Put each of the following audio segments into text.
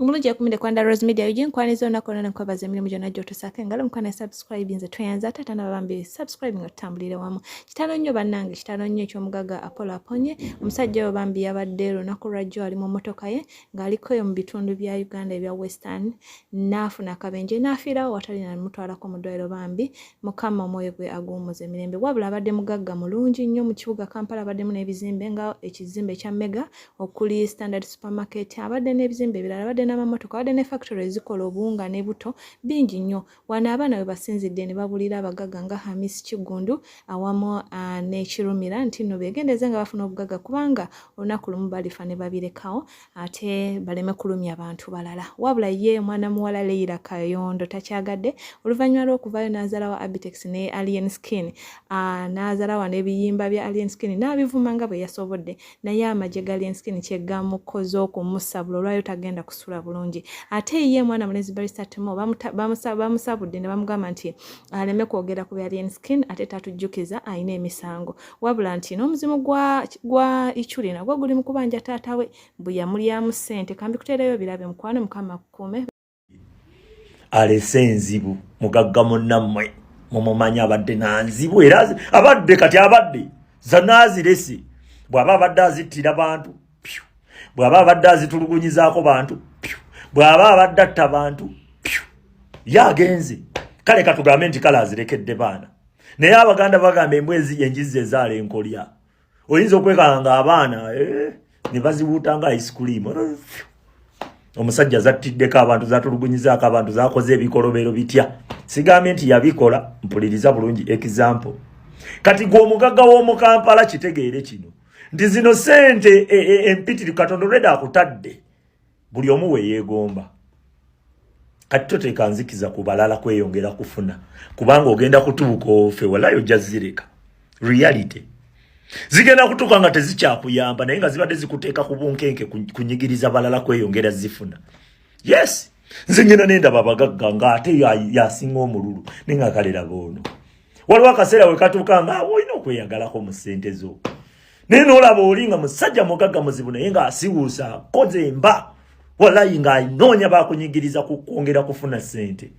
Omulungi akumide kwanda Rose Media Ug nkwaniza olunaku olwo nkwebaza emirimu gyonna gy'otusaako engalo mukwana subscribe nze tweyanza ate atana babambi subscribe nga tutambulire wamu. Kitalo nnyo bannange, kitalo nnyo eky'omugagga Apollo Aponye. Omusajja oyo bambi yabadde lunaku lwajjo ali mu mmotoka ye ng'aliko eyo mu bitundu bya Uganda ebya Western n'afuna akabenje n'afiirawo watali namutwalako mu ddwaliro bambi. Mukama omwoyo gwe aguwummuze emirembe. Wabula abadde mugagga mulungi nnyo mu kibuga Kampala, abaddemu n'ebizimbe nga ekizimbe ekya Mega okuli Standard Supermarket, abadde n'ebizimbe ebirala, abadde n'amamotoka, abadde ne factory ezikola obuwunga ne buto bingi nnyo. Wano abaana we basinzidde ne babulira abagagga nga Hamis Kiggundu awamu ne Kirumira nti nno beegendereze nga bafuna obugagga kubanga olunaku lumu balifa ne babirekawo ate baleme kulumya bantu balala. Wabula ye omwana muwala Leila Kayondo takyagadde oluvannyuma lw'okuvaayo n'azaalawa Abitex ne Alien Skin, n'azaalawa n'ebiyimba bya Alien Skin n'abivuma nga bwe yasobodde. Naye amagye ga Alien Skin kye gamukoze okumusabula olwayo tagenda kusula bulungi. Ate ye mwana mulenzi Barrister Timo bamusabudde ne bamugamba nti aleme kwogera ku bya Alien Skin ate tatujjukiza alina emisango, wabula nti n'omuzimu gwa Ichuli nagwo guli mu kubanja taata we mbu yamulyamu ssente. Kambi kuteereyo birabe mukwano, Mukama akukuume. Alese enzibu mugagga munnammwe mumumanyi abadde nanzibu era abadde kati abadde zanaazirese bw'aba abadde azittira bantu, bw'aba abadde azitulugunyizaako bantu, bw'aba abadde atta bantu, ye agenze. Kale katugambe nti kale azirekedde baana, naye Abaganda bagamba embwa enjizzi ezaala enkolya. Oyinza okwekanga nga abaana ne baziwuuta nga ice cream. Omusajja zattiddeko abantu, zatulugunyizaako abantu, zakoze ebikolobero bitya, sigambye nti yabikola. Mpuliriza bulungi example. Kati gwe omugagga w'omukampala kitegeere kino nti zino sente empitiri Katonda olwedde akutadde buli omu weyeegomba. Kati toteeka nzikiza ku balala kweyongera kufuna, kubanga ogenda kutuuka ofe, walayo ojja zireka. Reality zigenda kutuuka nga tezikyakuyamba, naye nga zibadde zikuteeka ku bunkenke kunyigiriza balala kweyongera zifuna. Yes, nze ngenda nendaba abagagga ng'ate yasinga omululu, naye nga kalera boono. Waliwo akaseera we katuuka nga olina okweyagalako mu ssente zo, naye noolaba oli nga musajja mugagga muzibu, naye ng'asiwuusa akoze emba walayi ng'anoonya bakunyigiriza ku kwongera kufuna ssente.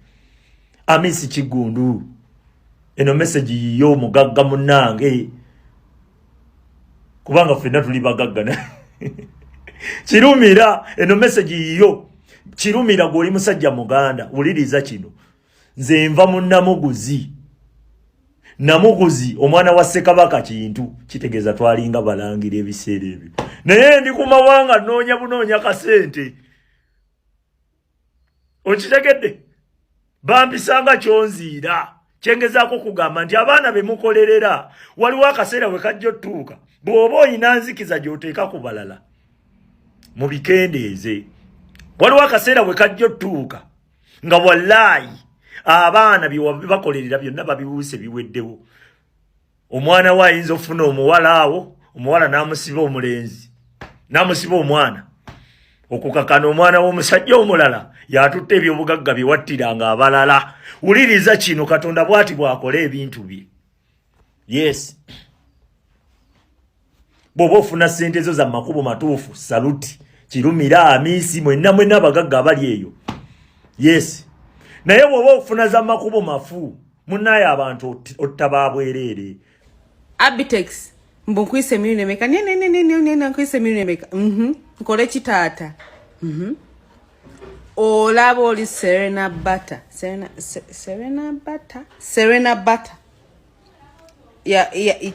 Amisi Kigundu, eno message yiyo omugagga munnange, kubanga ffenna tuli bagagga. Kirumira, eno message yiyo. Kirumira, gwe oli musajja muganda, wuliriza kino. Nze nva mu Namuguzi. Namuguzi omwana wa Ssekabaka Kintu, kitegeeza twalinga balangira ebiseera ebyo, naye ndi ku mawanga noonya bunoonya kasente. Okitegedde? Bampisanga kyonziira. Kyengezaako okugamba nti abaana be mukolerera, waliwo akaseera we kajja otuuka bw'oba oyina nzikiza gy'oteeka ku balala mubikendeeze. Waliwo akaseera we kajja otuuka nga wallaayi abaana byebakolerera byonna babibuuse, biweddewo. Omwana we ayinza okufuna omuwala awo, omuwala n'amusiba omulenzi, n'amusiba omwana, okukakana omwana w'omusajja omulala yatutte ebyobugagga bye wattiranga abalala. Wuliriza kino, Katonda bw'ati bw'akola ebintu bye. Yes, bw'oba ofuna ssente zo za makubo matuufu, saluti Kirumira, Amiisi, mwenna mwenna abagagga abali eyo. Yes, naye bw'oba ofuna za makubo mafu, munnaye abantu otta babwereere. Abitex, mbu nkwisa emirundi emeka? Nenenenene, nkwisa emirundi emeka? Nkole kitaata. Olaba oli Serena Butter, Serena, Serena Butter, Serena Butter ya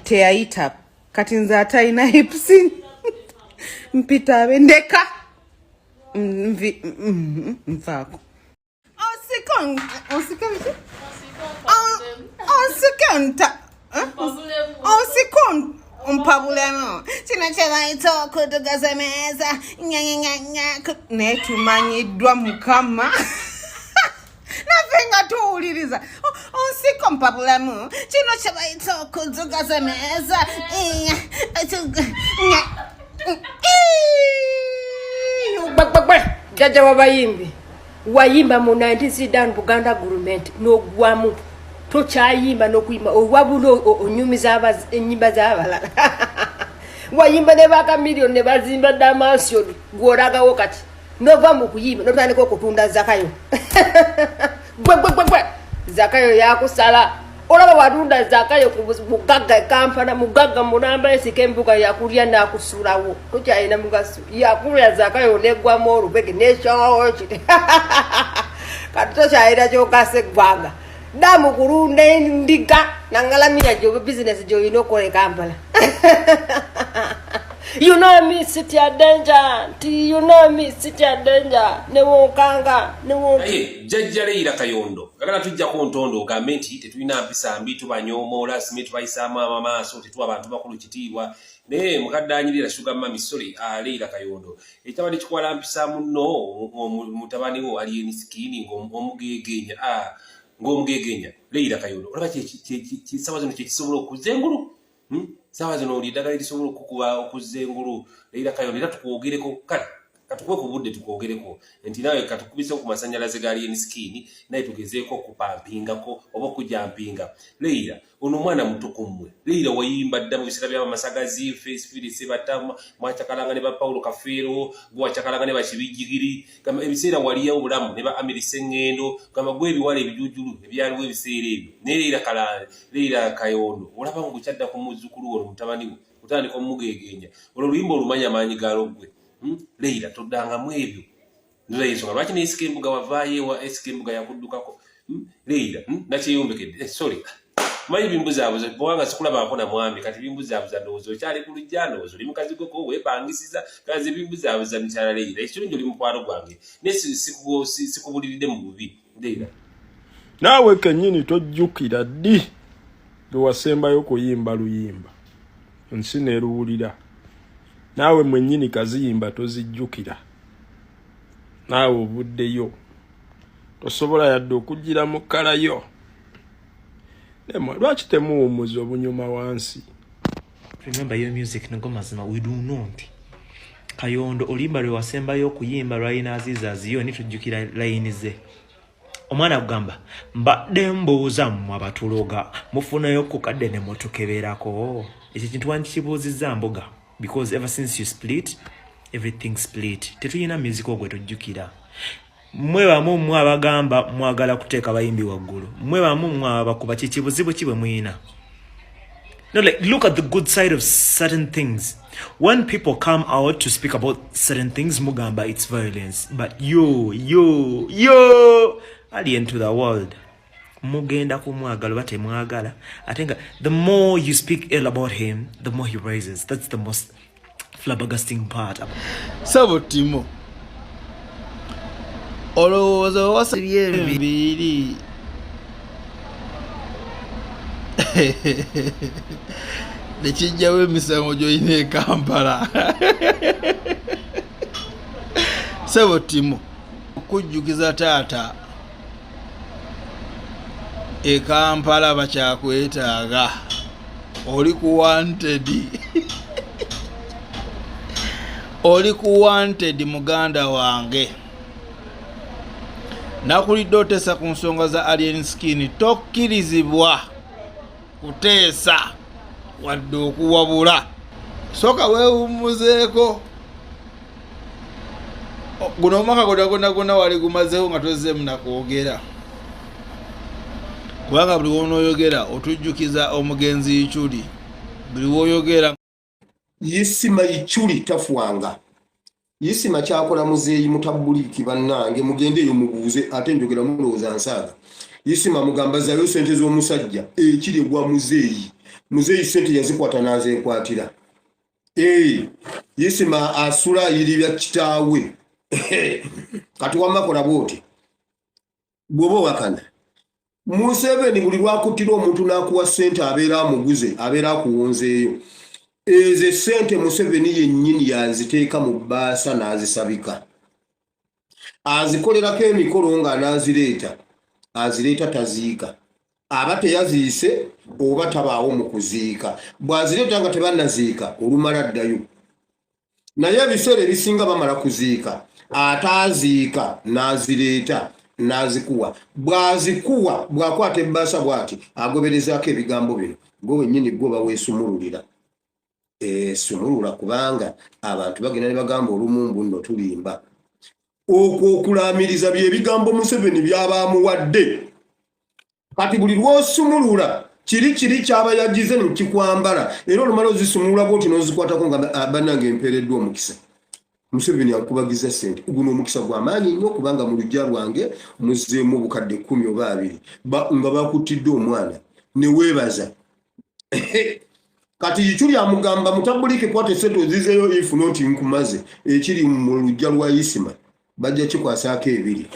teyayita. Kati nze atalina hips mpita abe ndeka nvi nvaako. Osika osika biki? Osika nta, eh? Osika mpabulemu. Kino kye bayita okudugaza emeeza nyanyanyanya, naye tumanyiddwa Mukama naffe nga tuwuliriza. Onsiko mpabulemu, kino kye bayita okudugaza emeeza. Gbagbagbwe jjajja w'abayimbi, wayimba mu 19 Sudan Buganda Gurumenti n'ogwamu, tokyayimba n'okuyimba, owabula onyumiza ennyimba z'abalala. Wayimba ne bakamiliyoni ne bazimba damansioni, gw'olagawo kati. Nova mu kuyimba notandika okutunda zakayo. Gwe gwe gwe gwe. Zakayo yakusala. Olaba watunda zakayo ku mugagga e Kampala, mugagga mulamba esika embuga yakulya n'akusulawo. Tokyalina mugaso. Yakulya zakayo neggwamu olubege n'ekyawo kiti. Kati tokyalina ky'ogasa eggwanga. Dda mu kulunda endiga nangalamiya gyo bizinesi gy'olina okukola e Kampala. You know me sitya danger nti you know me sitya danger ne wonkanga ne wonk Naye jjajja Leila Kayondo agala tujjako ntondo ogambe nti tetulina mpisa mbi, tubanyoomoola, simanyi tubayisaamu amaaso, tetuwa bantu bakulu kitiibwa. Naye mukadde anyirira Sugar Mummy, sorry, Leila Kayondo, ekyabadde kikwala mpisa munno mutabani wo Alien Skin ng'omugeegenya, ng'omugeegenya. Leila Kayondo, olaba saawa zino kyekisobola okuzza engulu? Saawa zino oli eddagala erisobola okukuba okuzza engulu. Leila Kayondo, era tukwogereko, kale katukuwe ku budde tukwogereko nti naawe katukubise ku masannyalaze ga Alien Skin, naye tugezeeko okupampingako oba okujampinga. Leila, ono omwana muto ku mmwe. Leila, wayimba dda mu biseera by'abamasagazi, Fesfiri Sebatta, mwacakalanga ne ba Paulo Kafeero, gwe wacakalanga ne bakibijjigiri, gamba ebiseera waliyo obulamu ne ba Amiri Sengendo, gamba gwe ebiwala ebijujulu ebyaliwo ebiseera ebyo. Naye Leila Kala, Leila Kayondo, olaba ng'okyadda ku muzzukulu wo, mutabani wo, otandika omugeegeenya. Olwo oluyimba olumanya amaanyi gaalo ggwe. Leila, toddangamu ebyo. Ndoza y'ensonga lwaki ne Esika Embuga wavaayo ewa Esika Embuga yakuddukako. Leila, nakyeyombekedde, sorry. Manyi bimbuzaabuza kubanga sikulabako na mwami, kati bimbuzaabuza, ndowooza okyali ku lujja, ndowooza oli mukazi gweko weepangisiza, kazi bimbuzaabuza. Mukyala Leila, ekirungi oli mukwano gwange, naye sikubuliridde mu bubi, Leila. Naawe kennyini tojjukira ddi lwe wasembayo kuyimba luyimba nsi neeruwulira. Naawe mwennyini kaziyimba tozijjukira. Naawe ovuddeyo tosobola yadde okugira mu kkalayo. Lwaki temuwummuza obunyuma wansi? Remember your music nago mazima, we do not. Kayondo, oluyimba lwe wasembayo okuyimba lwalina Aziza Aziyo, nitujjukira layini ze. Omwana akugamba, mbadde mbuuza mmwe abatuloga mufunayo ku kadde ne mutukeberako. Ekyo kintu wandikibuuzizza mbuga, because ever since you split, everything split. Tetulina music ogwe tujjukira. Mmwe bamu mmwe abagamba mwagala kuteeka bayimbi waggulu, mmwe bamu mmwe abakuba. Kiki buzibu ki bwe muyina? No, like, look at the good side of certain things. When people come out to speak about certain things, mugamba it's violence. But yo, yo, yo, alien to the world. Mugenda kumwagala oba temwagala. Ate nga the more you speak ill about him, the more he rises. That's the most flabbergasting part. Sabo Timo, olowooza wasibye enviiri nekijjawo emisango gyolina e Kampala? Sebo Timo, okujjukiza taata e Kampala bakyakwetaaga, oli ku wanted, oli ku wanted. Muganda wange, nakulidde oteesa ku nsonga za Alien Skin. Tokkirizibwa kuteesa wadde okuwabula. Soka weewummuzeeko. Guno omwaka gwonna gwonna gwonna wali gumazeewo nga tozzeemu nakwogera, kubanga buli wonooyogera otujjukiza omugenzi Ichuli buli woyogera. Isima Ichuli tafwanga. Isima kyakola muzeeyi mutabuliiki. Bannange, mugende eyo mubuuze, ate njogera mulowooza nsaaga. Isima mugamba zayo sente z'omusajja ekiri egwa muzeeyi. Muzeeyi sente yazikwata n'azeekwatira. Ee, Isima asula ayiribya kitaawe. Kati wamma kola bwoti bw'oba owakana Museveni, buli lwakuttira omuntu n'akuwa ssente abeera amuguze, abeera akuwonzeeyo. Ezo essente Museveni yennyini yaziteeka mu bbaasa n'azisabika, azikolerako emikolo ng'anaazireeta, azireeta taziika, aba teyaziise oba tabaawo mu kuziika. Bw'azireeta nga tebannaziika, olumala ddayo. Naye ebiseera ebisinga bamala kuziika, ate aziika n'azireeta n'azikuwa. Bw'azikuwa, bw'akwata ebbaasa bw'ati agoberezaako ebigambo bino: gwe wennyini gwe oba weesumululira, esumulula, kubanga abantu bagenda ne bagamba olumu mbu nno tulimba. Okwo okulaamiriza byebigambo Museveni byaba amuwadde. Kati buli lwosumulula kiri kiri kyaba yagize nekikwambala, era olumala ozisumulula bwoti nozikwatako nga ah, bannange empeereddwa omukisa, Museveni akubagiza sente. Guno omukisa gwamaanyi nnyo kubanga mu lujja lwange muzzeemu obukadde 10 oba 20 nga bakuttidde omwana neweebaza. Kati Ichuli amugamba mutabulike, kwata esente ozizeeyo, if not nkumaze. Ekiri mu lujja lwa Isima bajja kikwasaako ebiri.